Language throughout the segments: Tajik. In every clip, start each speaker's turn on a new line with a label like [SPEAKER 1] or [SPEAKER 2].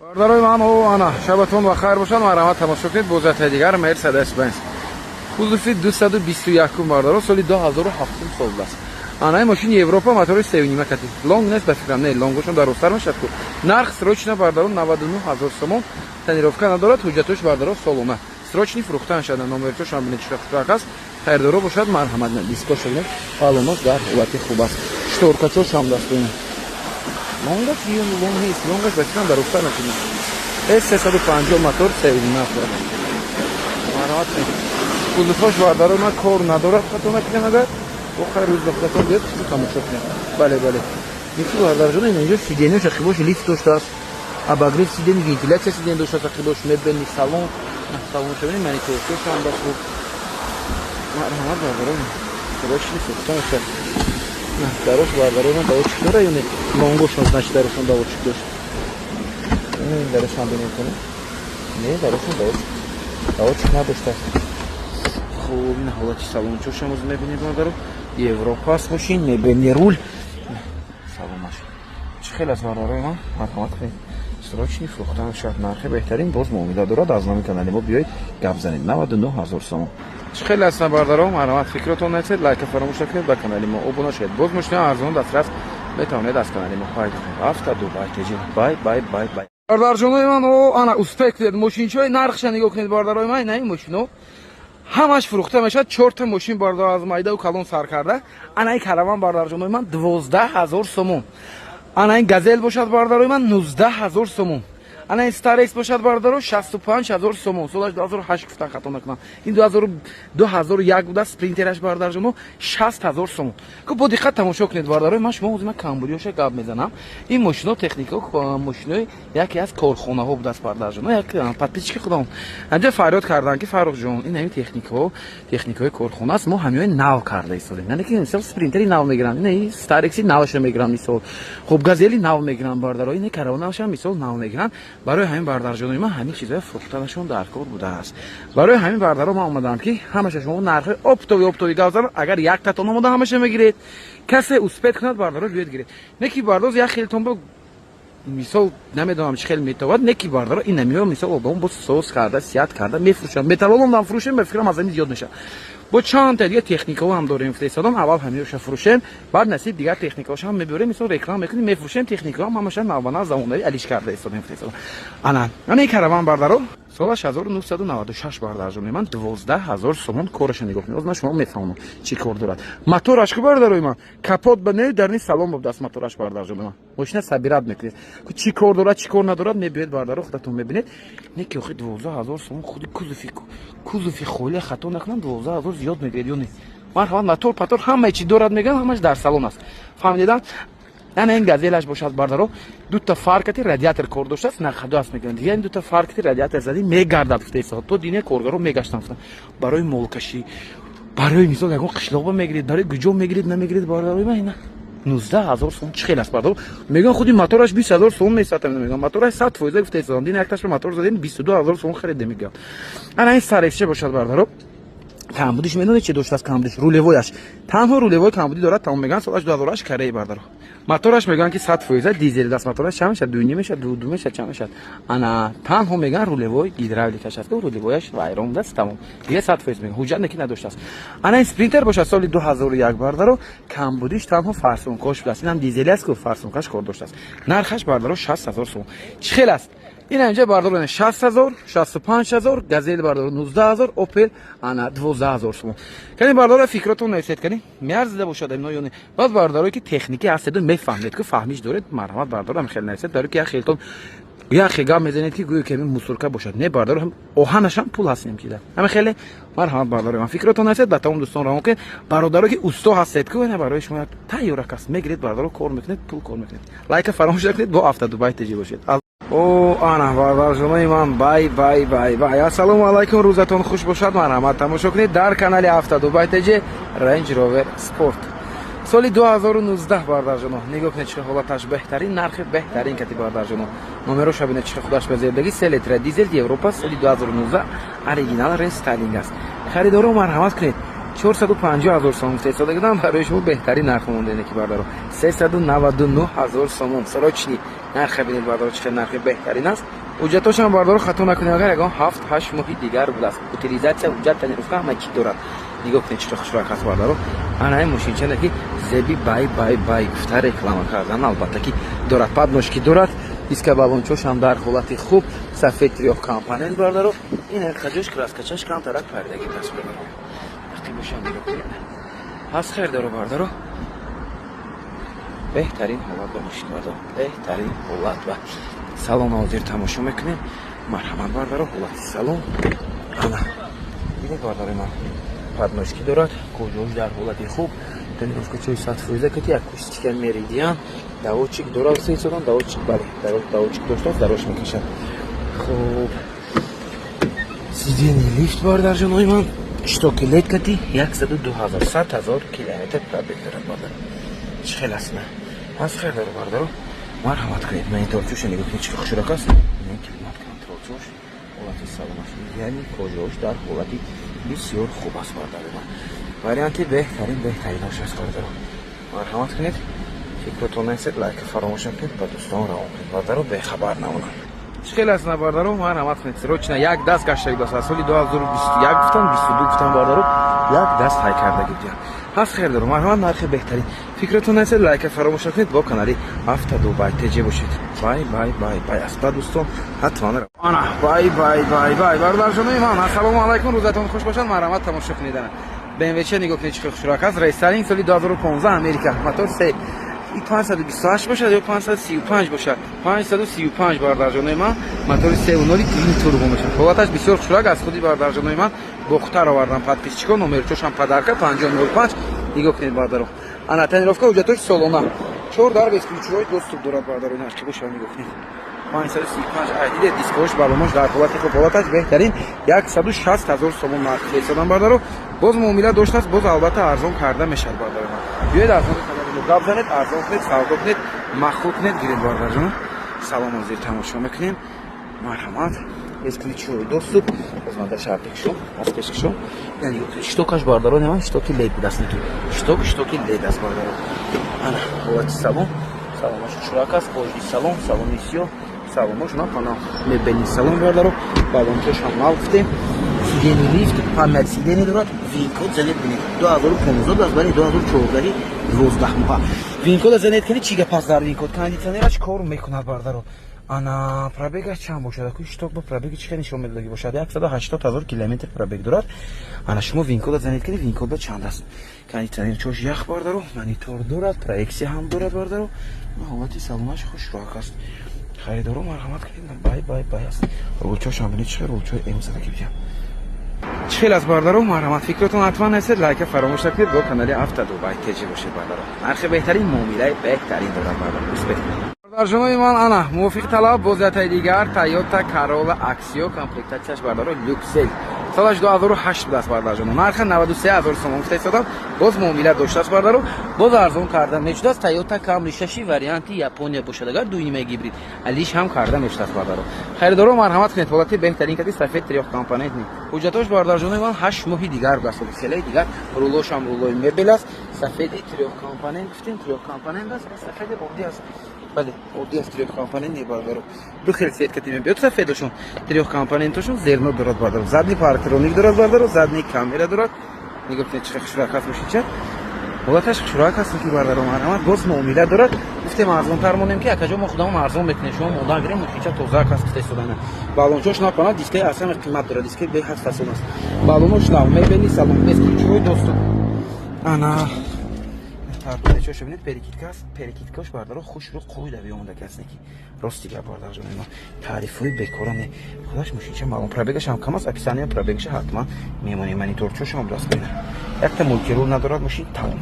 [SPEAKER 1] Бародарои ман, о ана, шабатон ба хайр бошад. Марҳамат, тамошо кунед бозиятаи дигар, Мерседес Бенз, кузови 221, бародаро, соли 2007 сол аст. Анаи мошини Европа, мотори севнима кати, лонг нест ба фикрам, не, лонгошон дарозтар мешавад ку. Нарх срочно, бародаро, 99 ҳазор сомон. Тонировка надорад, ҳуҷҷатош, бародаро, солона. Срочный фурӯхта мешавад. Номерчошам бинед, чӣ хушрак аст. Хайрдоро бошад, марҳамат. Дискош бинед, балонаш дар ҳолати хуб аст, шторкачошам даст бинед. Лонгаш ё лонг нест? Лонгаш ба фикрам дарозтар мешавад. С 350, мотор севнима. Марҳамат, кузовҳош, бародаро, на кор надорад, хато накунем агар. Охар рӯз ба худатон биёд, тамошо кунем. Бале, ники, бародарҷон, инҷо сиденьяш ақибош лифт доштааст, обогрев сиденья, вентиляция сиденья доштааст ақибош, мебельный салон, салонша бинед, мониторшош ҳам даст хуб. Марҳамат, бародарон, срочный фурӯхта мешавад. Дарош, бародарон, доводчик дора ё не? Лонгошон, значит, дарошон доводчик дошт. Дарошам бинед кунед. Не, дарошон доводчик надоштааст. Хуб, ин ҳолати салончошам оз мебинед, бародаро. Европа аст мошин, мебельный руль, салонаш чӣ хел аст, бародарои ман. Марҳамат кунед, срочный фурӯхта мешавад, нархи беҳтарин, боз муомила дорад. Аз номи канали мо биёед, гап занед. 99 ҳазор сомон. Чӣ хел ҳастанд, бародаро? Марҳамат, фикротон нависед, лайка фаромӯш накунед, ба канали мо обуна шавед. Боз мошини арзон дастрас метавонед аз канали мо пайдо кунед. Авто Дубай теҷи. Бай, бай, бай, бай. Бародарҷонои ман, о ана, успеть кунед, мошинчаҳои нархша нигоҳ кунед, бародарои ман. Ина ин мошино ҳамаш фурӯхта мешавад. Чорта мошин, бародар, аз майдау калон сар карда. Ана ин Караван, бародарҷонои ман, 12 000 сомон. Ана ин Газел бошад, бародарои ман, 19 000 сомон. Ана ин Старекс бошад, бародаро, 65 000 сомон, солаш 2008 гуфтан, хато накунам. Ин 2001 буда, Спринтераш, бародарҷоно, 60 000 сомон. Ку бо диққат тамошо кунед, бародарои ман. Шумо ҳозир ман камбудиёша гап мезанам. Ин мошино техника, мошинои яке аз корхонаҳо будааст, бародарҷоно. Як подписчики худам анҷа фарёд карданд, ки Фаррухҷон, ин ҳамин техникаҳо техникаҳои корхона аст, мо ҳамиҳои нав карда истодем. Яъне ки мисол Спринтери нав мегиранд, ин Старекси наваша мегиранд, мисол, хуб, Газели нав мегиранд, бародаро, ин Караванашам, мисол, нав мегиранд. Барои ҳамин, бародарҷонои ман, ҳамин чизҳои фурӯхтанашон дар кор будааст. Барои ҳамин, бародаро, ман омадам, ки ҳамаша шумо нархҳои оптовый, оптовый гап занам. Агар яктатон омода, ҳамаша мегиред. Касе успеть кунад, бародаро, биёед, гиред. Не ки бардоз як хелтон бо мисол, намедонам, чӣ хел метавад. Не ки, бардаро, ин намиё, мисол, одам бо соз карда, сият карда мефурӯшанд. Металлолом фурӯшем, ба фикрам, аз ҳамин зиёд мешавад. Бо чанд та дига техникаҳо ҳам дорем фтесадон. Аввал ҳамиёша фурӯшем, баъд насиб дигар техникаҳоша ҳам мебиёрем, мисол, реклама мекунем, мефурӯшем. Техникаҳо ҳам ҳамаша навбанав, замонави алиш карда истодем фтесадон. Ана ин Караван, бардаро, солаш 1996, бардарҷони ман, 12 000 сомон. Кораша нигоҳ кунед, ман шумо мефаҳмам, чӣ кор дорад мотораш. Ку, бардарои ман, капот ба не, дар ни салон будааст мотораш. Бардарҷони ман, мошина собирать мекунед, чӣ кор дорад, чӣ кор надорад, мебиёед, бардаро, худатон мебинед. Не ки охи 12 000 сомон, худи кузови холия, хато накунам, 12 000 зиёд мегиред ё не? Марҳамат, мотор патор ҳамаи чӣ дорад, мегӯям, ҳамаш дар салон аст, фаҳмидедан. Ана ин Газелаш бошад, бардаро, дута фаркати радиатор кор доштааст, нақадо аст, мегӯянд. Дигар ин дута фаркати радиатор задӣ, мегардад, гуфта истод. То дине коргаро мегаштан, гуфтан, барои молкашӣ, барои, мисол, ягон қишлоқба мегиред, барои гуҷо мегиред, намегиред, бародарои ман. Ина 19 000 сом чӣ хел аст, бардаро? Мегӯян, худи мотораш 20 000 сом месатам. Мегӯям, мотораш 100%, гуфта истодам. Дин якташба мотор задем, 22 000 сом хариде, мегӯям. Ана ин Старексча бошад, бардаро, камбудиш медонед чӣ доштааст? Камбудиш рулевояш, танҳо рулевой камбудӣ дорад, тамом. Мегӯянд, солаш 2008, Кореи, бардаро. Мотораш, мегӯянд, ки 100% дизел даст. Мотораш чанд мешавад? Дуюним мешавад, ду мешавад, чанд мешавад? Ана танҳо, мегӯянд, рулевой гидравликаш аст, рулевояш вайрон будааст, тамом. Дига 100% мегӯянд, ҳуҷҷат неки надоштааст. Ана ин Спринтер бошад, соли 2001, бардаро, камбудиш танҳо форсункош будааст. Инам дизели аст ку, форсункаш кор доштааст. Нархаш, бардаро, 60 000 сомон. Чӣ хел аст ин инҷа, бардаро? 60 000, 65 000 Газел, бардаро, 19 000, Опел ана 12 000 сомон. Кани, бардаро, фикротон нависед, кани меарзида бошад ино ё не? Баъд, бардарое ки техникӣ ҳастеду мефаҳмед, ку фаҳмиш доред, марҳамат, бардаро, ҳам хел нависед. Барои ки як хелтон як хел гап мезанед, ки гӯё ки ҳамин мусорка бошад. Не, бардаро, оҳанашам пул ҳастем кида ҳама хеле. Марҳамат, бардаро, ман фикротон нависед, ба тамом дӯстон равон кунед. Бародаро, ки усто ҳастед, ку ина барои шумо як тайёрак аст, мегиред, бардаро, кор мекунед, пул кор мекунед. Лайка фаромӯш накунед, бо Автодубай теҷи бошед. О ана, бардарҷонои ман, бай, бай, бай, бай, ассалому алайкум, рӯзатон хуш бошад. Марҳамат, тамошо кунед дар канали Автодубай теҷи Range Rover Sport, соли 2019, бардарҷоно. Нигоҳ кунед, чӣ ҳолаташ беҳтарин, нархи беҳтарин кати, бардарҷоно. Номероша бинед, чӣ худаш ба зебдагӣ. 3 литра дизел, Европа, соли 2019, оригинал, рестайлинг аст. Харидоро, марҳамат кунед. 450 ҳазор сомон истеҳсол барои шумо беҳтарин нарх монда, ки, бардаро, 399 ҳазор сомон срочный. Нарха бинед, бардаро, чӣ хел нархи беҳтарин аст. Ҳуҷҷатошам, бардоро, хато накунем агар, ягон 7-8 моҳи дигар будааст. Утилизация, ҳуҷҷат, тонировка, ҳама чӣ дорад. Нигоҳ кунед, чӣ хушрак аст, бардаро. Анаи мошинчане ки зеби бай бай бай гуфта реклама кардан, албатта ки дорад, подножки дорад, диска, баллончошам дар ҳолати хуб, сафед, трёхкомпонент, бардаро. Ин хаҷош краскачаш камтарак паридаги даст, бардаро. Вақти бошам, нигоҳ кунед, ҳаст хайрдаро, бардаро. Беҳтарин ҳолат ба мошин, бардаро, беҳтарин ҳолат. Ба салон ҳозир тамошо мекунем. Марҳамат, бардаро, ҳолати салон ана дидед, бардарои ман. Подножки дорад, кожош дар ҳолати хуб, тонировкачои 100% кати, акустика Меридиан, доводчик дорад, сесодам доводчик, бале, доводчик доштааст, дарош мекашад. Хуб, сиденье лифт, бардарҷонои ман, щитоки лед кати, 102 000, 100 000 километр пробег дорад, бардар. Чӣ хел аст? На, ҳаст хел дору, бардаро. Марҳамат кунед, мониторчоша нигоҳ кунед, чӣ хушрак аст. Климат контролчош, ҳолати саломаш, яъне кожош дар ҳолати бисёр хуб аст, бардари ман. Варианти беҳтарин, беҳтаринаш аст, бардаро. Марҳамат кунед, фикротон нестед, лайка фаромӯш накунед, ба дӯстон равон кунед, бардаро, бехабар намонанд. Чӣ хел аст, на, бардаро? Марҳамат кунед, срочно. Як даст гаштаги аст, аз соли 2021 гуфтам, 22 гуфтам, бардаро, як даст ҳай кардаги будиям. Ҳаст хел дору, марҳамат, нархи беҳтарин. Фикротон нестед, лайка фаромӯш накунед, бо канали Автодубай ТЖ бошед. Бай бай бай бай аст ба дӯстон ҳатман. Ана, бай бай бай бай, бародарҷонои ман, ассалому алайкум, рӯзатон хуш бошад. Марҳамат, тамошо кунед, ана БМВ нигоҳ кунед, чӣ хел хушрак аст. Рестайлинг, соли 2015, Америка, мотор се, 528 бошад ё 535 бошад, 535, бардарҷонои ман, мотори 3,0, twin turbo мешавад. Ҳолаташ бисёр хушрак. Аз худи, бардарҷонои ман, Бохтар овардан подписчико, номерчошам подарка, 5005. Нигоҳ кунед, бардаро, ана тонировка, ҳуҷҷатош солона, чор дар, бесключевой доступ дорад, бардаро. Ина чӣ бошад, нигоҳ кунед, 535 ай, дидед, дискош, баллонош дар ҳолати хуб, ҳолаташ беҳтарин. 160 ҳазор сомон нарх фиристодам, бардаро. Боз муомила доштааст, боз албатта арзон карда мешавад, бардаро. Биёед, арзон гап занед, арзон кунед, савдо кунед, махлут кунед, гиред, бардарҷон. Салом, ҳозир тамошо мекунем. Марҳамат, бесключевой доступ. Боз ман дар шаҳр аз пешкишо, яъне щитокаш, бардаро, нема щитоки лед будаст, неки щиток, щитоки лед аст, бардаро. Ана ҳолати салон, салонаш хушрак аст, кожаный салон, салони сиёҳ, салонош на пана, мебельный салон, бардаро, баллончош ҳам нав гуфтем, сиденье лифт, память сиденье дорад. VIN-код занед, бинед, 2015 аз бари 2014, 12 моҳа. VIN-кода занед кани, чӣ гап аст дар VIN-код? Кондитсионераш кор мекунад, бардаро. Ана пробегаш чанд бошад? Аку щиток ба пробеги чӣ хел нишон медодагӣ бошад? 180 ҳазор километр пробег дорад. Ана шумо VIN-кода занед кани, VIN-кода чанд аст? Кондитсионер чош ях, бардаро, монитор дорад, проекция ҳам дорад, бардаро. Ҳолати салонаш хушрак аст. Харидоро, марҳамат кунед. Бай бай бай аст. Рулчошам бинед, чӣ хел рулчои М задаги бидиям. Чӣ хел аст, бардаро? Марҳамат, фикротон ҳатман ҳастед, лайка фаромӯш накунед, бо канали Автодубай ТЖ бошед, бардаро. Нархи беҳтарин, муомилаи беҳтарин дорад, бардаро. Успех, бардарҷонои ман. Ана мувофиқи талаб боз ятаи дигар Тойота Карола Аксио, комплектатсияш, бардаро, Luxel, солаш 2008 будааст, бардарҷоно. Нарха 93 ҳазор сомон гуфта истодам, боз муомила доштааст, бардаро, боз арзон карда мешудааст. Тойота Камри шаши, варианти Япония бошад агар, дуюмаи гибрид, алиш ҳам карда мешудааст, бардаро. Харидоро, марҳамат кунед, ҳолати беҳтарин кади, сафед, трёхкомпонентный. Ҳуҷҷатош, бардарҷонои ман, 8 моҳи дигар будааст, селаи дигар. Рулошам рулои мебел аст, сафеди трёхкомпонент гуфтем, трёхкомпонент аст, сафеди оддӣ аст, бале, оддӣ аст, трёхкомпонент не, бардаро. Ду хел цвет кати мебиёд сафедошон, трёхкомпонентошон зерно дорад, бардаро, задний парктроник дорад, бардаро, задний камера дорад. Нигоҳ кунед, чӣ хушрак аст мошинча, ҳолаташ хушрак аст ки, бардаро, марҳамат. Боз муомила дорад. Гуфтем, арзонтар монем, ки акаҷо мо худамон арзон мекунем, шумо модан гирем, мошинча тозаак аст, гуфта истодана. Баллончош напана, дискаи аз ҳама қимат дорад, дискаи беҳад фасон аст, баллонош нав, мебельный салон, бесключевой доступ. Ана чоша бинед, перекидка аст, перекидкаш, бардаро, хушрӯ қоида биомада кас неки. Рости гап, бардарҷони ман, таърифҳои бекора не, худаш мошинча маълум, пробегаш ҳам кам аст. Описание пробегаша ҳатман мемонем. Мониторчошам даст кунед, якта мультирул надорад мошин, тамом.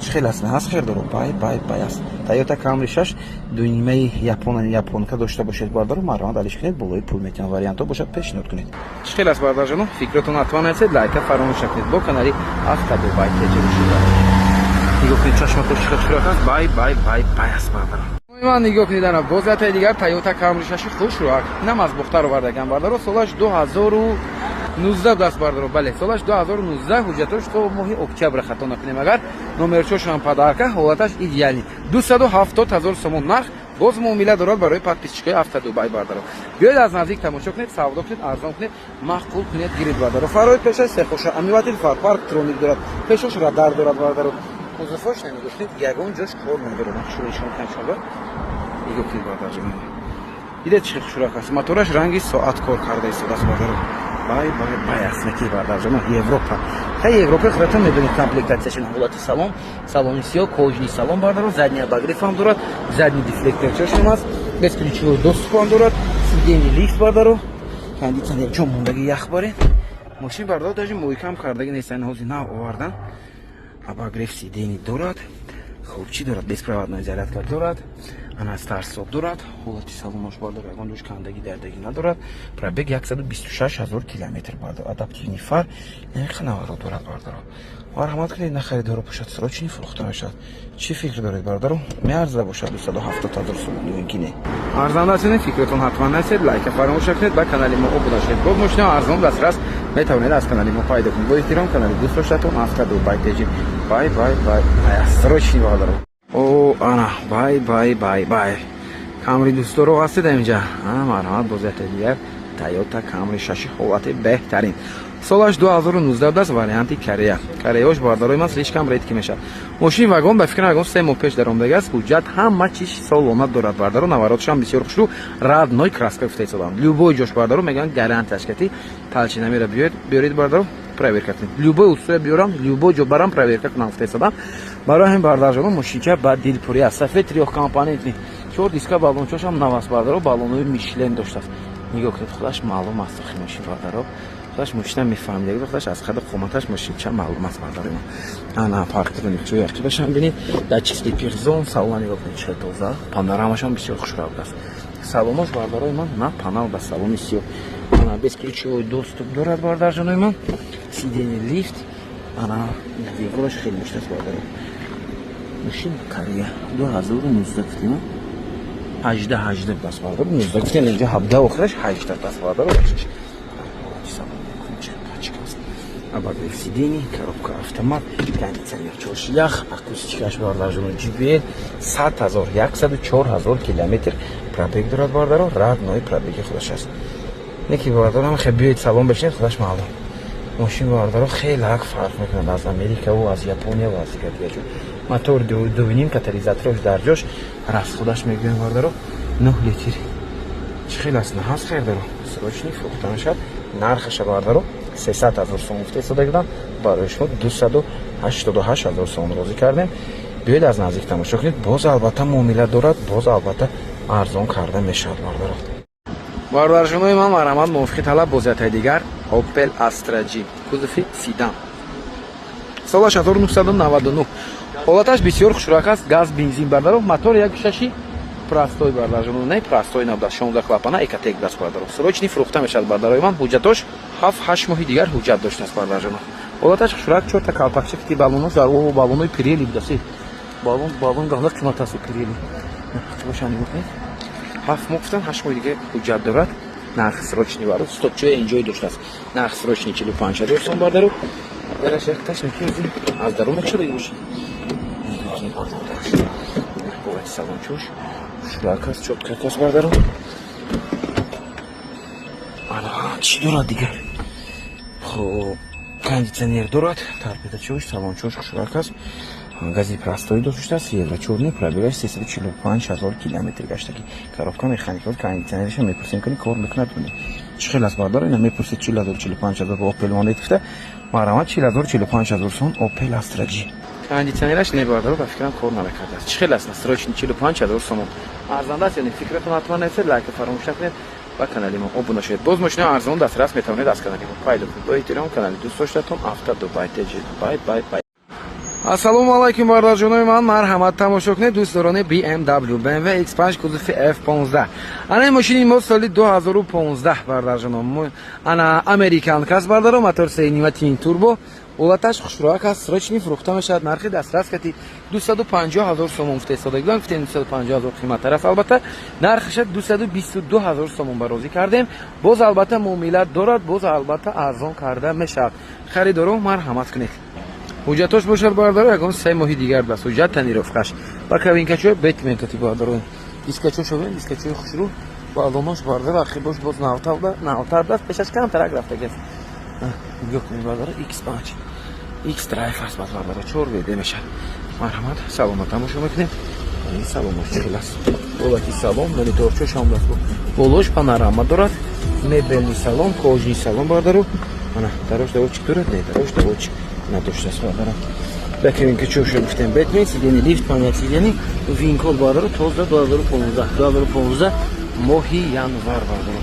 [SPEAKER 1] Чӣ хел аст? Ҳаст хел доро, бай бай бай аст. Тойота Камри шаш дунимаи япон, японка дошта бошед, бардаро, марҳамат, алиш кунед, болои пул метиҳам. Вариантҳо бошад, пешниҳод кунед. Чӣ хел аст, бардарҷоно? Фикротон ҳатман ҳастед, лайка фаромӯш накунед, бо канали Автодубай ТЖ бошед. Нигоҳ кунед, чашматош чӣ хел аст. Бай бай бай бай аст, бардаро. Ман нигоҳ кунед, ана боз ятаи дигар Тойота Камри шаши хушрӯак, инам аз Бохтар овардаган, бардаро. Солаш 2019 даст, бардаро, бале, солаш 2019, ҳуҷҷатош то моҳи октябр, хато накунем агар, номерчошам подарка, ҳолаташ идеальный, 270 ҳазор сомон нарх. Боз муомила дорад барои подписчикои Автодубай, бардаро. Биёед, аз наздик тамошо кунед, савдо кунед, арзон кунед, маъқул кунед, гиред, бардаро. Фарои пешаш сехоша, омыватель фар, парктроник дорад, пешош радар дорад, бардаро. Кузовош нигоҳ кунед, ягон ҷош кор надорад. Нишон кунед, нигоҳ кунед, бардарҷон. Дидед, чӣ хушрак аст? Мотораш ранги соат кор карда истодааст, бардаро. Бай, бай, бай аст неки, бардарҷон, Европа. Хай, Европа худатон медонед комплектатсияшон. Ҳолати салон, салони сиёҳ, кожаный салон, бардаро, задний обогрев ҳам дорад, задний дефлекторчашон аст, бесключевой доступ ҳам дорад, сиденье лифт, бардаро, кондитсионер ҷо мондаги ях баред. Мошин, бардаро, даже мойкам кардаги нест, ин ҳозир нав овардан. Обогрев сиденье дорад. Хуб, чӣ дорад? Беспроводной зарядка дорад, ана старт-стоп дорад. Ҳолати салонош, бардор, ягон ҷош кандагӣ, дардагӣ надорад. Пробег 126 000 километр, бардор. Адаптивный фар, ханаваро дорад, бардаро. Марҳамат кунед, нахаридоро бошад, срочный фурӯхта мешавад. Чӣ фикр доред, бародаро? Меарза бошад 270 000 сомон ё ин ки не? Арзанда аст? Фикратон ҳатман насед, лайка фаромӯш накунед, ба канали мо обуна шавед. Боз мошина арзон дастрас метавонед аз канали мо пайдо кунед. Бо эҳтиром, канали дӯст доштатон Автодубай Теҷи. Бай, бай, бай, срочный, бародаро. О, ана, бай, бай, бай, бай, Камри дӯстдоро ҳастед инҷа. Марҳамат, боз якта дигар Тойота Камри шаши, ҳолати беҳтарин, солаш 2019 аст, варианти Корея. Кореяош, бардарои ман, слишком редкий мешавад. Мошини вагон, ба фикрам, ягон 3 моҳ пеш даромадагӣ аст. Ҳуҷҷат ҳама чиз солона дорад, бардаро. Наворотшам бисёр хушрӯ, родной краска гуфта истодам. Любой ҷош, бардаро, мегӯянд, гарантияш кати талчина мера. Биёед, биёред, бардаро, проверка кунед. Любой устоя биёрам, любой ҷо барам, проверка кунам, гуфта истодам. Барои ҳамин, бардарҷоно, мошинча ба дилпурӣ аст. Сафед, трёхкомпонентный, чор диска, баллончошам нав аст, бардаро, баллонои Мишлен доштааст. Нигоҳ кунед, худаш маълум аст охи мошин, бардаро. Худаш мошина мефаҳмида, худаш аз қади қоматаш мошинча маълум аст, бардаро. Ана парктроник ҷои ақибашам бинед, датчик слепых зон. Салона нигоҳ кунед, чӣ тоза, панорамашам бисёр хушрав аст. Салонош, бардарои ман, на панал ба салони сиёҳ. Ана бесключевой доступ дорад, бардарҷонои ман, сиденье лифт. Ана девораш хеле мошин аст, бардаро. Мошин Корея, 2019 гуфтем, 18, 18 даст, бардаро, 19 гуфтем, инҷа 17, охираш 18 даст, бардаро. Бахшиш, обогрев сидений, коробка автомат, кондиционер чош ях, акустикаш, бардарҷоно, JBL. 100 000, 104 000 километр пробег дорад, бардаро, родной пробеги худаш аст. Неки, бардарам, хе биёед, салон бишинед, худаш маълум. Мошин, бардаро, хеле ак фарқ мекунад аз Америкаву аз Япония ва аз дигар дигар ҷо. Мотор дувним, катализатораш дар ҷош, расходаш мегӯем, бардаро, 9 литр. Чӣ хел аст, наҳаст, хайрдаро? Срочный фурӯхта мешавад. Нархаша, бардаро, 300 000 сом гуфта истода будам, барои шумо 288 000 сом розӣ кардем. Биёед, аз наздик тамошо кунед. Боз албатта муомила дорад, боз албатта арзон карда мешавад, бардаро. Бародарҷонои ман, марҳамат, мувофиқи талаб боз яктаи дигар Opel Astra G, кузови седан, солаш 1999, ҳолаташ бисёр хушрак аст, газ, бензин, бардаро, мотор як шаши простой, бардарҷоно, не простой набуда, 16 клапана, Ecotec даст, бардаро. Срочный фурӯхта мешавад, бардарои ман. Ҳуҷҷатош 7-8 моҳи дигар ҳуҷҷат доштааст, бардарҷоно. Ҳолаташ хушрак, чорта калпакча ки баллонош дар баллонои Пирели будаст. Баллон, баллон ганда қимат аст, Пирели бошам. Нигоҳ кунед, 7 моҳ гуфтам, 8 моҳи дигар ҳуҷҷат дорад. Нарх срочный баро, стопчои инҷой доштааст. Нарх срочный 45 000 сом, бардаро. Дараш якташ неки аз дарун мекушода бошад. Ҳолати салончош шурак аст, чётко аст, бардаро. Ана чӣ дорад дигар? Хоб, кондитсионер дорад, торпедачош, салончош хушрак аст, гази простой доштааст, евро чорный, пробегаш 345 000 километр гаштаги, коробка механика. Кондитсионераша мепурсем, кани кор мекунад, чӣ хел аст, бардар? Ина мепурсед, 40 000, 45 000 Опел монед гуфта. Марҳамат, 40 000, 45 000 сом Опел Астра G. Кондитсионераш не, бардаро, ба фикрам, кор намекардааст. Чӣ хел аст? Срочный 45 000 сомон. Арзанда аст? Яъне фикратон ҳатман нависед, лайка фаромӯш накунед, ба канали мо обуна шавед. Боз мошинаи арзон дастрас метавонед аз канали мо пайдо кунед. Бо эҳтиром, канали дӯст доштатон Автодубай Теҷи. Бай, бай, бай. Ассалому алайкум, бародарҷонои ман, марҳамат, тамошо кунед, дӯстдорони BMW, BMW X5, кузови F15. Ана ин мошини мо соли 2015, бародарҷоно, ана американка аст, бардаро, мотор сенима twin turbo, ҳолаташ хушрӯак аст. Срочный фурӯхта мешавад. Нархи дастрас кати 250 ҳазор сомон гуфта истодагидан. Гуфтем, 250 ҳазор қиматтар аст, албатта нархаша 222 ҳазор сомон ба розӣ кардем. Боз албатта муомила дорад, боз албатта арзон карда мешавад. Харидоро, марҳамат кунед. Ҳуҷҷатош бошад, бардаро, ягон 3 моҳи дигар даст ҳуҷҷат, тонировкаш ба кабинкачои Бэтмен кати, бардаро. Дискачо шавем, дискачои хушрӯ, балонош, бардаро, ақибош боз навтар даст, пешаш камтарак рафтагиаст. Нигоҳ кунед, бардаро, X5 X Drive аст, баъд, бардаро, чор ВД мешавад. Марҳамат, салона тамошо мекунем. Ин салонош чӣ хел аст, ҳолати салон, мониторчош ҳам даст, болош панорама дорад, мебельный салон, кожаный салон, бардаро. Ана дарош доводчик дорад? Не, дарош доводчик надоштааст, бардаро. Бакарин ки чӯшо гуфтем, бетмен сиденье, лифт, память сиденье, ВИН-код, бардаро, тоза 2015, 2015 моҳи январ, бардаро.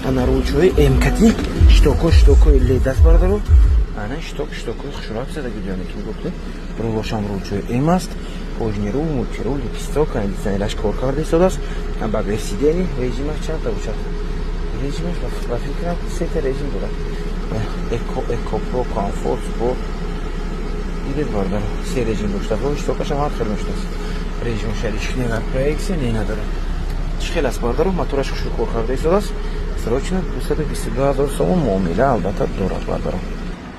[SPEAKER 1] Ана рулчои мкати, щитоко, щитокои ледаст, бардаро. Ана щиток, щитокои хушрак задаги, яъне ки нигоҳ кунед, рулошам рулчои М аст, кожаный рул, мультирул, лепесток, кондиционераш кор карда истодааст, обогрев сиденье. Режимаш чандта бошад? Режимаш, ба фикрам, сета режим дорад: эко, эко про, комфорт, спорт. Дидед, бардаро, се режим доштааст. Щитокашам ҳар хел мешудааст режимша, лишнего проекция не надорад. Чӣ хел аст, бардаро? Мотораш хушрӯ кор карда истодааст. Срочно 222 000 сомон, муомила албатта дорад, бардаро.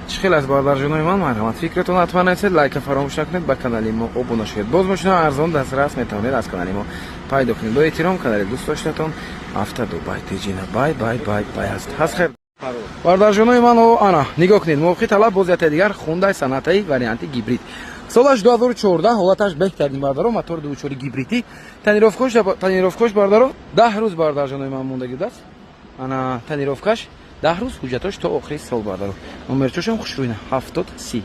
[SPEAKER 1] Чӣ хел аст, бардарҷонои ман? Марҳамат, фикратон ҳатман нависед, лайка фаромӯш накунед, ба канали мо обуна шавед. Боз мошина арзон дастрас метавонед аз канали мо пайдо кунед. Бо эҳтиром, канали дӯст доштатон Авто Дубай Теҷина. Бай, бай, бай, бай аст. Ҳаст хер, бардарҷонои ман. Ана нигоҳ кунед, мувофиқи талаб боз яте дигар Хундай Сонатаи варианти гибрид, солаш 2014, ҳолаташ беҳтарин, бардаро, мотори дучори гибридӣ, тонировкош, бардаро, 10 рӯз, бардарҷонои ман, мондагӣ будааст. Ана тонировкаш 10 рӯз, ҳуҷҷатош то охири сол, бардаро. Номерчошам хушрӯйна, 70 30.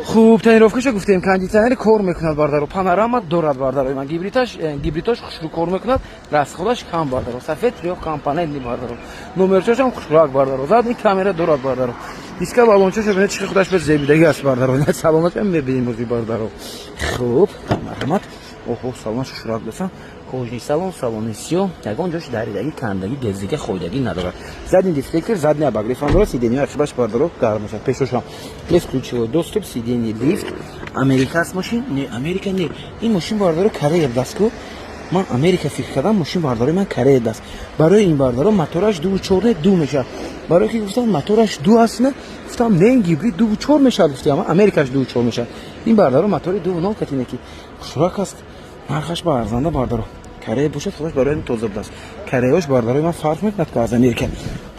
[SPEAKER 1] Хуб, тонировкаша гуфтем, кондитсионери кор мекунад, бардаро, панорама дорад, бардаро. Ман гибридаш, гибридош хушрӯ кор мекунад, расходаш кам, бардаро, сафед трёхкомпонентный, бардаро, номерчошам хушрӯак, бардаро, задний камера дорад, бардаро. Диска балончоша бинед, чӣ худаш ба зебидагӣ аст, бардаро. Салонашам мебинем ози, бардаро. Хуб, марҳамат. Оҳо, салонаш хушрӯак дасан, кожаный салон, салони сиёҳ, ягон ҷош даридагӣ, кандагӣ, гездига, хойдагӣ надорад. Задний дефлектор, задний обогрев ам дорад, сиденье ақибаш, бардаро, гарм мешавад, пешошам бесключевой доступ, сиденье лифт. Америка аст мошин? Не, Америка не, ин мошин, бардаро, Корея даст ку. Ман Америка фикр кардам, мошин, бардарои ман, Корея даст. Барои ин, бардаро, мотораш дуву чор не, ду мешавад. Барое ки гуфтам мотораш ду аст, не, гуфтам не, гибрид дуву чор мешавад, гуфтам Америкаш дуву чор мешавад. Ин, бардаро, мотори 2,0 катине ки хушрак аст, нархаш ба арзанда, бардаро. Корея бошад, худаш барои ҳамин тоза будааст. Кореяш, бардарои ман, фарқ мекунад ку аз Америка.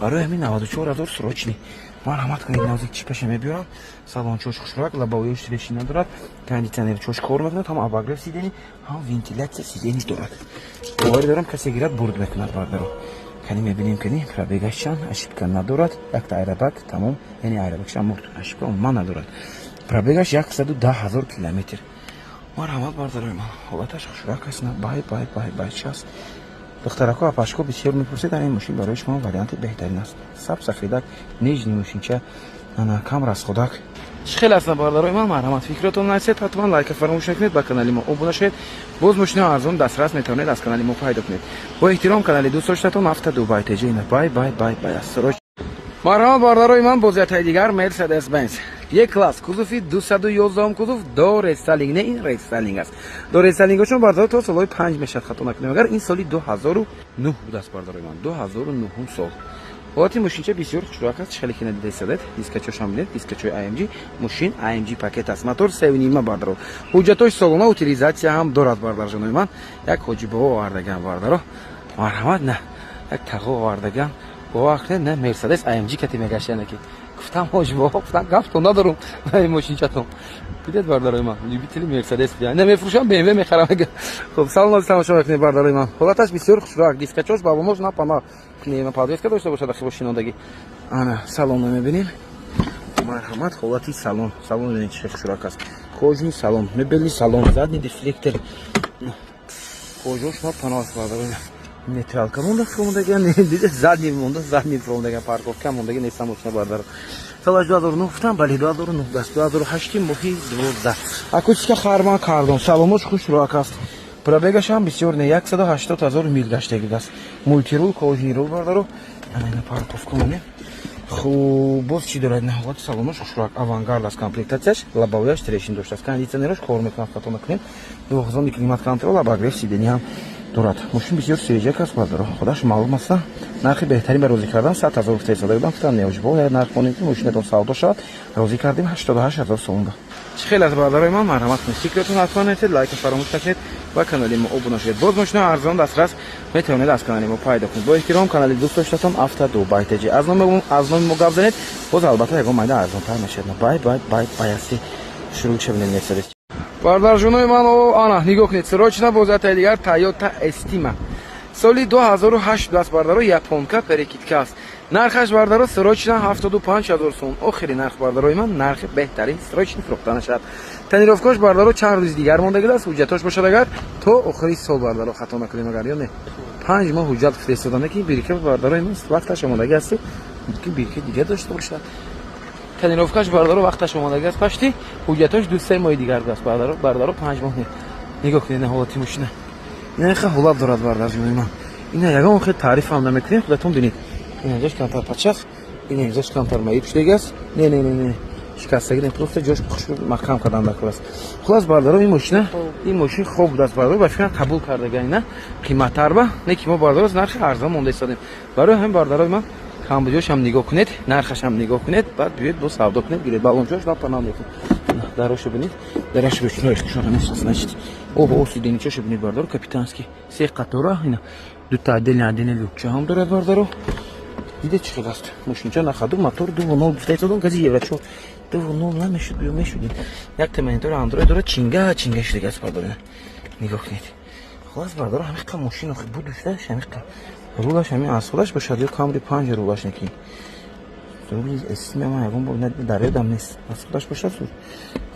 [SPEAKER 1] Барои ҳамин 94 000 срочный. Марҳамат кунед, нозик чипаша мебиёрам. Салончош хушрак, лобовоёш трещина дорад, кондитсионер чош кор мекунад, ҳам обогрев сиденье, ҳам вентиляция сиденье дорад. Боварӣ дорам, касе гирад, бурд мекунад, бардаро. Кани мебинем, кани пробегаш чанд? Ошибка надорад, якта аэробак тамом, яъне аэробакшам мурд, ошибка умуман надорад. Пробегаш 110 000 километр. Марҳамат, бардарои ман, ҳолаташ хушрак аст. Бай, бай, бай, бай, чи аст? Духтарако, апашко бисёр мепурсед, ин мошин барои шумо варианти беҳтарин аст. Саб сафедак, нежный мошинча, ана кам расходак. Чӣ хел аст, бардарои ман? Марҳамат, фикротон нависед ҳатман, лайка фаромӯш накунед, ба канали мо обуна шавед. Боз мошинаи арзон дастрас метавонед аз канали мо пайдо кунед. Бо эҳтиром, канали дӯст доштатон Авто Дубай Теҷина. Бай, бай, бай, бай аст. Марҳамат, бардарои ман, боз ятаи дигар Мерседес Бенз Е класс, кузови 211, кузов до рестайлинг, не, ин рестайлинг аст. До рестайлингошон, бардаро, то солҳои панҷ мешавад, хато накунем агар. Ин соли 2009 будааст, бардарои ман, 2009 сол. Ҳолати мошинча бисёр хушрӯак аст, хеле ки надида. Дискачошам бинед, дискачои AMG, мошин AMG пакет аст, мотор севнима, бардаро, ҳуҷҷатош солона, утилизация ҳам дорад, бардарҷонои ман. Як ҳоҷибаҳо овардаган, бардаро, марҳамат, на як тағо овардаган, бовар кунед, на Мерседес AMG кати мегаштяне ки гуфтам ҳоҷибаҳо, гуфтам гафтон надорум ин мошинчатон. Дидед, бардарои ман, любители Мерседес не мефурӯшам, БМВ мехарам. Хуб, салом, тамошо мекунед, бардарои ман, ҳолаташ бисёр хушрӯак, дискачош бабомош на пана пневмоподвеска дошта бошад, ахи бо. Ана салонро мебинем, марҳамат, ҳолати салон. Салон бинед, чӣ хушрӯак аст, кожаный салон, мебельный салон, задний дефлектор, кожош ма паноҳ аст, бардарои. Нейтралка монда, фуромадага, дида, задний монда, задний фуромадага, парковка мондаги неста мошина, бардаро. Солаш 2009 гуфтам, бале, 2009 даст, 2008 моҳи 12. Акустика Харман Кардон, салонош хушрӯак аст, пробегашам бисёр не, 180 ҳазор мил гаштагӣ аст. Мультирул, кожаный рул, бардаро. Ана ина парковка монем. Хуб, боз чӣ дорад? На, ҳолати салонош хушрӯак, авангард аст комплектацияш, лобовояш трещин доштааст, кондитсионераш кор мекунад, хато накунем, двухзонный климат контроль, обогрев сиденье ҳам дорад. Мошин бисёр свежак аст, бардаро, худаш маълум аст. Нархи беҳтарин ба розӣ кардам, 100 000 гуфта истода будам, гуфтам неожибо як нарх монем, ки мошинатон савдо шавад. Розӣ кардем, 88 000 сомон ба. Чӣ хел аст, бародарои ман? Марҳамат кунед, фикратон ҳатман нависед, лайка фаромӯш накунед. Ба канали мо обуна шавед. Боз мошина арзон дастрас метавонед аз канали мо пайдо кунед. Бо эҳтиром, канали дӯст доштатон Авто Дубай ТЖ. Аз номи мо гап занед, боз албатта ягон майда арзонтар мешавад. Бай, бай, бай, бай, ҳасти шурӯъ шавед. Мерседес, бардарҷонои ман, ана нигоҳ кунед, срочно боз ятаи дигар Тойота Эстима соли 2008 аст, бардаро, японка, перекидка аст. Нархаш, бардаро, срочно 75 ҳазор сом. Охири нарх, бардарои ман, нархи беҳтарин, срочно фурӯхта нашавад. Тонировкош, бардаро, чанд рӯзи дигар мондагиаст. Ҳуҷҷатош бошад агар то охири сол, бардаро, хато накунем агар ё не, 5 моҳ ҳуҷҷат фиристоданда, ки бирка, бардарои ман, вақташ омодагӣ аст, мумкин бирка дигар дошта бошад. Тонировкаш, бардаро, вақташ омодагӣ аст, пашти ҳуҷҷатош 2-3 моҳи дигар аст, бардаро. Бардаро, 5 моҳ не. Нигоҳ кунед, ҳолати мошина ина хел ҳолат дорад, бардарҷонои ман. Ина ягон хел таърифам намекунем, худатон бинед. Ина ҷош камтар пачах, ина ҷош камтар маиб шудагӣ аст. Не, не, не, не, шикастагӣ не, просто ҷош маҳкам кардан дар аст. Хулас, бардаро, ин мошин хоб будааст, бардаро, ба фикрам қабул кардага ина қиматтар ба не, ки мо, бардаро, нархи арзон монда истодем. Барои ҳамин, бардарои ман, камбуҷошам нигоҳ кунед, нархашам нигоҳ кунед, баъд биёед, бо савдо кунед, гиред. Балончош ва панам мекунед. Дарошу бинед, дараш рӯшнои хушона нест, значит. Оҳо, сиденьечошо бинед, бардаро, капитанский, се қатора, ина дута отдельно, отдельно люкча ҳам дорад, бардаро. Диде, чӣ хел аст мошинча? На ходу, мотор 2.0 гуфта истодам, гази евро чор, 2.0 намешуд, биё мешудин. Якта монитори андроид дорад, чинга чинга шудага аст, бардаро, нигоҳ кунед. Хулас, бардаро, ҳамиқа мошин охи будушташ, ҳамиқа рулаш ҳамин аз худаш бошад ё Камри панҷ рулаш неки рули эсме ман ягон бор дар ёдам нест, аз худаш бошад.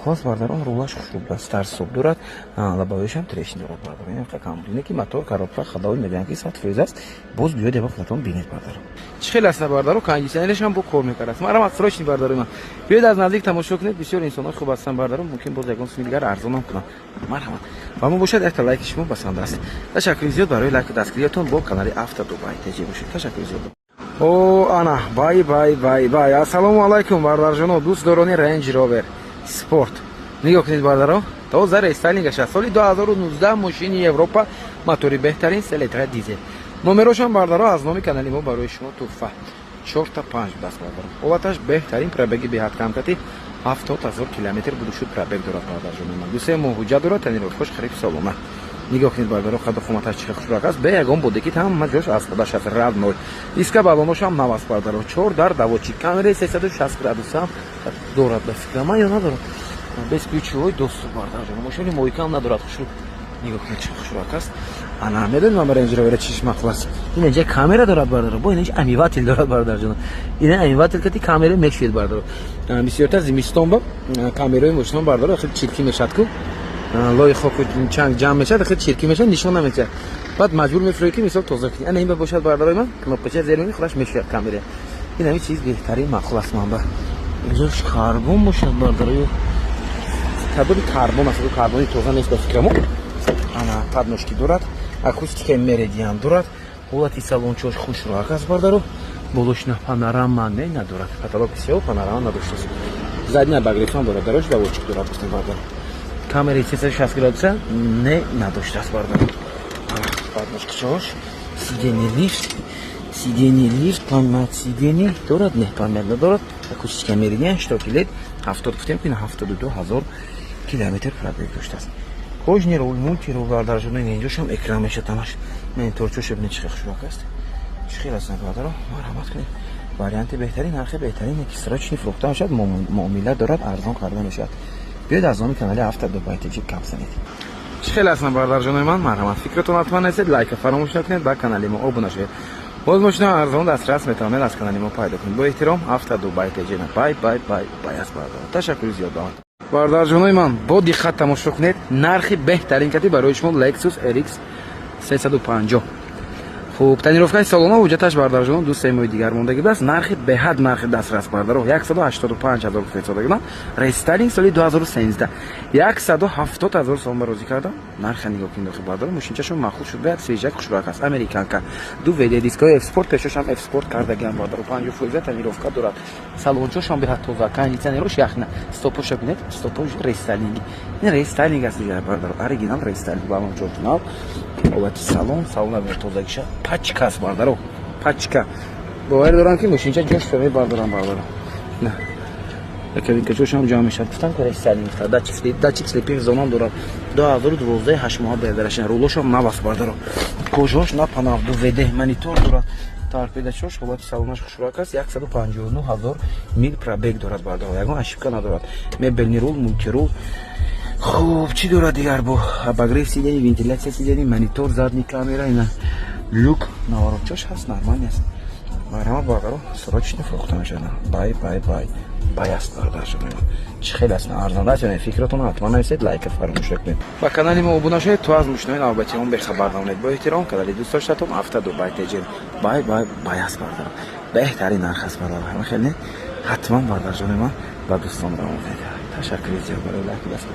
[SPEAKER 1] Хулас, бардарон, рулаш хушруб аст, старт-стоп дорад, лобовойшам трещин дорад, бардарон. Ин камри ки мотор, коробка, ходовой мегӯянд, ки 100% аст. Боз биёд, яба худатон бинед, бардаро, чӣ хел аст, бардаро. Кондиционерашам бо кор мекард аст. Марам срочный, бардарои ман, биёед, аз наздик тамошо кунед. Бисёр инсонҳои хуб ҳастанд, бардаро, мумкин боз ягон суми дигар арзонам кунам. Марҳамат, ва мо бошад, якта лайки шумо басанда аст. Ташаккури зиёд барои лайку дастгириятон. Бо канали Авто Дубай ТЖ бошед. Ташаккури зиёд. О, ана, бай, бай, бай, бай. Ассалому алайкум, бардарҷоно, дӯстдорони Range Rover Sport. Нигоҳ кунед, бардаро, тоза рестайлингаш аст. Соли 2019, мошини Европа, мотори беҳтарин, се литра дизел. Номерошам, бардаро, аз номи канали мо барои шумо туҳфа. Чорта панҷ будааст, бардаро. Ҳолаташ беҳтарин, пробеги беҳад камкати 70 000 километр буду шуд пробег дорад, бардарҷоно. 2-3 моҳ ҳуҷҷат дорад, тонировкош қариб солона. Нигоҳ кунед, бардаро, қаду қоматаш чӣ хушрак аст, бе ягон бодекит, ҳама ҷош аз худаш аст, родной. Диска балоношам нав аст, бардаро. Чор дар доводчик, камераи 360 градусам дорад, ба фикрам ман, ё надорад? Бесключевой доступ, бардарҷон. Мошини мойкам надорад. Хушрӯ, нигоҳ кунед, чӣ хушрак аст. Ана, медонед, ман Range Rover чиш мақул аст? Ин инҷа камера дорад, бардаро, бо инҷа омыватель дорад, бардарҷон. Ина омыватель кати камера мешуед, бардаро. Бисёртар зимистон ба камераи мошинон, бардаро, хеле чиркӣ мешавад ку, лои хоку чанг ҷамъ мешавад, хеле чиркӣ мешавад, нишон намедиҳад, баъд маҷбур мефурӯӣ, ки мисол тоза кунӣ. Ана ин ба бошад, бардарои ман, кнопкача зер мекунӣ, худаш мешӯяд камера. Ин ҳамин чиз беҳтарин маъқул аст ман ба. Инҷош карбон бошад, бардаро, ё кадоми карбон аст, карбони тоза нест, ба фикрамо. Ана подножки дорад, акустикаи Меридиан дорад. Ҳолати салончош хушроак аст, бардаро. Болошна панорама не надорад, потолок сиёҳ, панорама надоштааст. Задний обогревам дорад, дарош доводчик дорад, гуфтем, бардаро. Камераи 360 градуса не надоштааст, бардаро. Подножкачаош, сиденье лифт, сиденье лифт, память сиденье дорад, не, память надорад. Акустика Меридиан, штоки лед. 70 гуфтем ки 72 000 километр пробег доштааст. Кожаный руль, мультируль, бардарҷоно. Инҷошам экран мешад ҳамаш. Мониторчош бинед, чӣ хушрак аст, чӣ хел ҳастанд, бардаро. Марҳамат кунед, варианти беҳтарин, нархи беҳтарин, ки срочный фурӯхта мешавад, муомила дорад, арзон карда мешавад. Биёед, аз номи канали Авто Дубай ТЖ гап занед. Чӣ хел ҳастанд, бардарҷонои ман? Марҳамат, фикратон ҳатман нестед, лайка фаромӯш накунед, ба канали мо обуна шавед. Боз мошина арзон дастрас метавонед аз канали мо пайдо кунед. Бо эҳтиром, Авто Дубай ТЖ. Бай, бай, бай, бай аст, бардар. Ташаккури зиёд ба бардарҷонои ман. Бо диққат тамошо кунед, нархи беҳтарин кати барои шумо Lexus RX 350. Хуб, тонировкаи салона, ҳуҷҷаташ, бардарҷонон, 2-3 моҳи дигар мондагӣ будааст. Нархи беҳад, нархи дастрас, бардаро, 185 ҳазор фиристодагиман. Рестайлинг, соли 2013, 170 ҳазор сом ба розӣ кардам. Нарха нигоҳ кунед охи, бардаро, мошинчашон маъқул шуд, беҳад свежак, хушрак аст. Американка, ду вд, дискои F Sport, пешошам F Sport кардагиам, бардаро. 50% тонировка дорад, салончошам беҳад тоза, кондиционерош яхна. Стопоша бинед, стопош рестайлинги, ин рестайлинг аст дигар, бардаро, оригинал рестайлинг, балончош нав. Ҳолати салон, салона бинед, тозагиша, пачка аст, бардаро, пачка. Боварӣ дорам, ки мошинча ҷош мебардорам, бардаро. Кабинкачошам ҷамъ мешавад. Гуфтам, ки датчик слепых зонам дорад. 2012, 8 моҳа бедарашин. Рулошам нав аст, бардаро, кожош на панавду вд монитор дорад, торпедачош, ҳолати салонаш хушрак аст. 159 ҳазор мил пробег дорад, бардаро, ягон ошибка надорад. Мебельный рул, мультирул. Хуб, чӣ дорад дигар? Бо обогрев сидений, вентиляция сидений, монитор, задний камера, ина люк, наворотчош ҳаст, нормально аст. Марҳама, бардаро, срочно фурӯхта мешавад. Бай, бай, бай, бай аст, бародаршон. Чӣ хеле аст, арзанда аст. Фикратон ҳатман нависед, лайка фаромӯш накунед, ба канали мо обуна шавед, то аз мошинои навбати он бехабар намонед. Бо эҳтиром, канали дӯстдоштатон Авто Дубай Теҷен. Бай, бай, бай аст, бардаро, беҳтарин нарх аст, бардаро. Ҳама хеле ҳатман, бардарҷони ман, ба дӯстон равон кунед. Ташаккури зиёд барои лайку дастгирӣ.